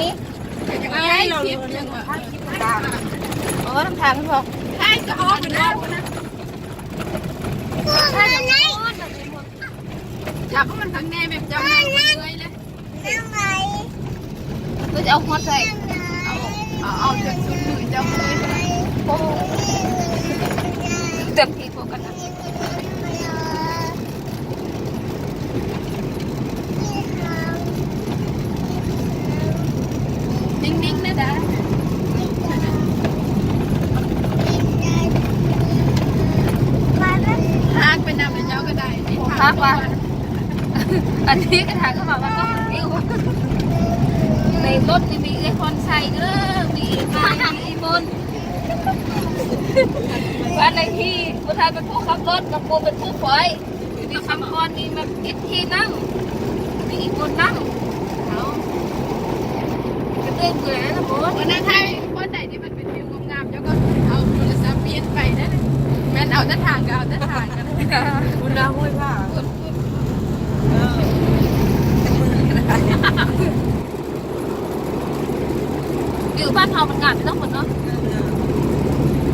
ນີ້ ໄປສິບ ໂອ້ ນຳທາງບອກ ໃຫ້ກະອອກໄປແລ້ວນະ ຈັບມັນຂ້າງໃນແມ່ນຈັບມັນເມື່ອຍເລີຍ ຄືຈະເອົາຮອດໃສ່ ເອົາ ເອົາ ເອົາຈົນສຸດມືເຈົ້າເລີຍ ໂອ້ ເຕັມທີ່ພວກກັນນະ ນິ່ງໆ ແດ່ດາ ຫາກໄປນຳເຈົ້າກະໄດ້ ຄັກວ່າ ອັນນີ້ກະຖາມເຂົາມາວ່າຕ້ອງເອວ ໃນລົດນີ້ມີເອື້ອຍພອນໄຊເດີ ມີເອວາຍ ມີອີ່ບົນ ບ້ານເລກທີ່ ຜູ້ຊາຍເປັນຜູ້ຂັບລົດ ກະປູເປັນຜູ້ຂອຍ ມີຄຳພອນ ມີແບບຕິດທີ່ນັ່ງ ມີອີ່ບົນນັ່ງ ເອົາ ກະເຕີຍເປືອຍແລ້ວໂບ ວັນນັ້ນໄທ ຄົນໃດທີ່ມັນເປັນວິວງາມໆ ເຈົ້າກະເອົາໂທລະສັບປ່ຽນໄປເດີ ແມ່ນເອົາແຕ່ທາງ ກະເອົາແຕ່ທາງ ພຸ້ນນະ ຫ້ວຍຜາ ເອີ ວິວບ້ານເຮົາມັນງາມເນາະ ເນາະ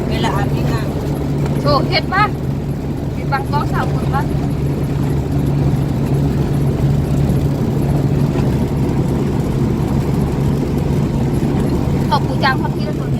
ເວລາອາບນ້ຳ ໂອ້ ເຮັດບ້ານ ມີບາງກ້ອງສາມຄົນບ້ານ ເຂົາປູຈາງຮອດພີ້ແລ້ວໂຕນີ້